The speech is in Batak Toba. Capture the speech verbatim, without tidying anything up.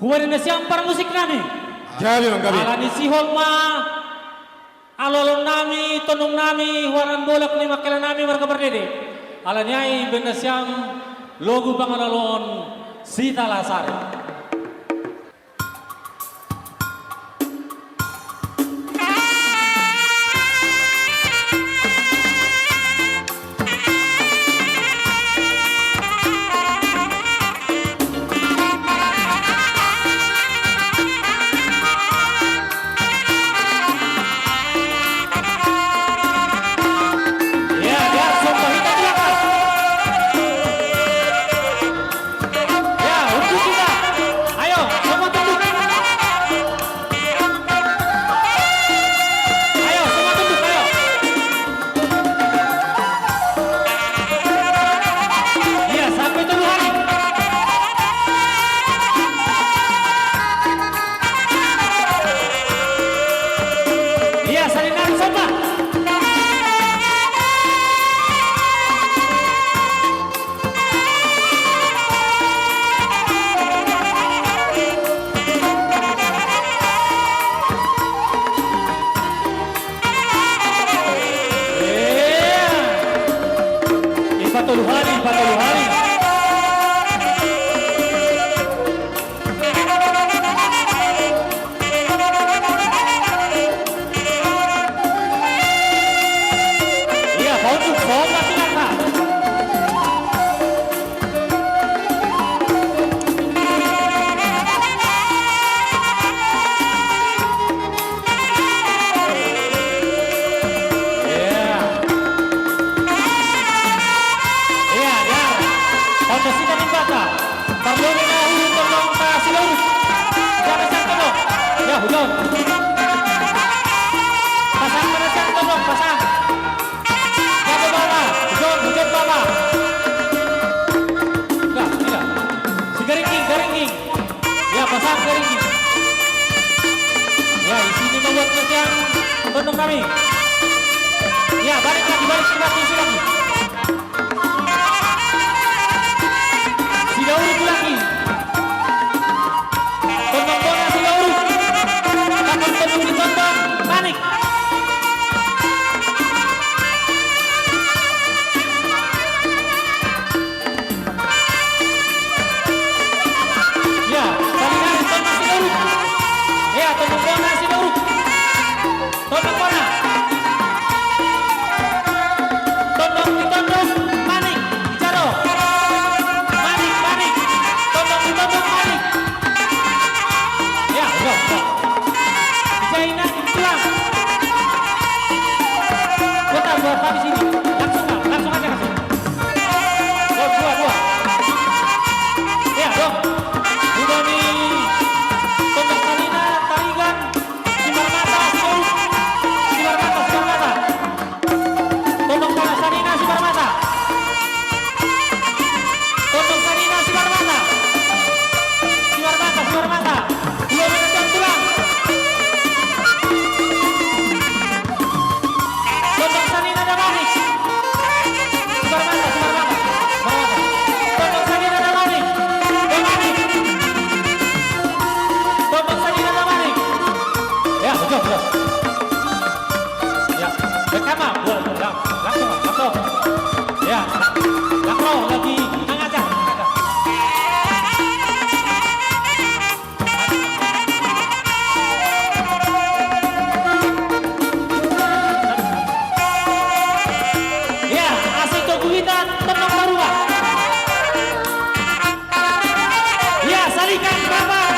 Huari nasiam parmusik nami. Jadi, Bang Gabe. Ala ni sihol ma aloalon nami, tondong nami, huaran bolak ni mangkela nami marga Pardede. Ala ni ai baen nasiam logu pangaloaloon Sitalasari. Ya, untuk kita. Ayo, semua tunduk. Ayo, semua tunduk, ayo. Iya, sampai tolu hali. Iya, saling narik somba. Patolu hali, patolu hali. Iya, paunjuk, somba, silahkan. Iya. Iya, dar. Paunjuk, silahkan, Bata. Parlobei na hurung tondong pa Silauruk. Jangan siap tondong. Ya, hujon. Pasang mana siap tondong, pasang. Jago baba, hujon, hujon baba. Enggak, tidak. Si garingking, garingking. Ya, pasang garingking. Ya, isi ni ma buat nasiam tondong nami. Ya, balik lagi, balik, balik, balik lagi. Silauruk lagi. Tondong bona Silauruk. Takon tondong di tondong. Panik. Ya, saling narik tondong Silauruk. Ya, tondong bona Silauruk. Tondong bona. Tondong di tondong, manik, ijaro. Manik, manik. Tondong di tondong, manik. Ya, udah, udah. Ijai na, tulang. Kota, buat habis ini. Langsung, Bang. Langsung aja kasih. Dua, dua, dua. Ya, dong. Udah nih. Tondong Salina, Tarigan. Simarmata, Silauruk. Simarmata, Simarmata. Tondong bona Salina, Simarmata. Tondong Salina, Simarmata. Simarmata, Simarmata. Dua menit, tulang. Tondong Salina, Damanik. Simarmata, Simarmata. Simarmata. Tondong Salina, Damanik. Damanik. Tondong Salina, Damanik. Ya, betul, betul. Ya, rekaman. Buat, ya, langsung, langsung. Ya, langsung lagi mengajar. Ya, asik tu gurita, tenang baru lah. Ya, salikan, Bapak.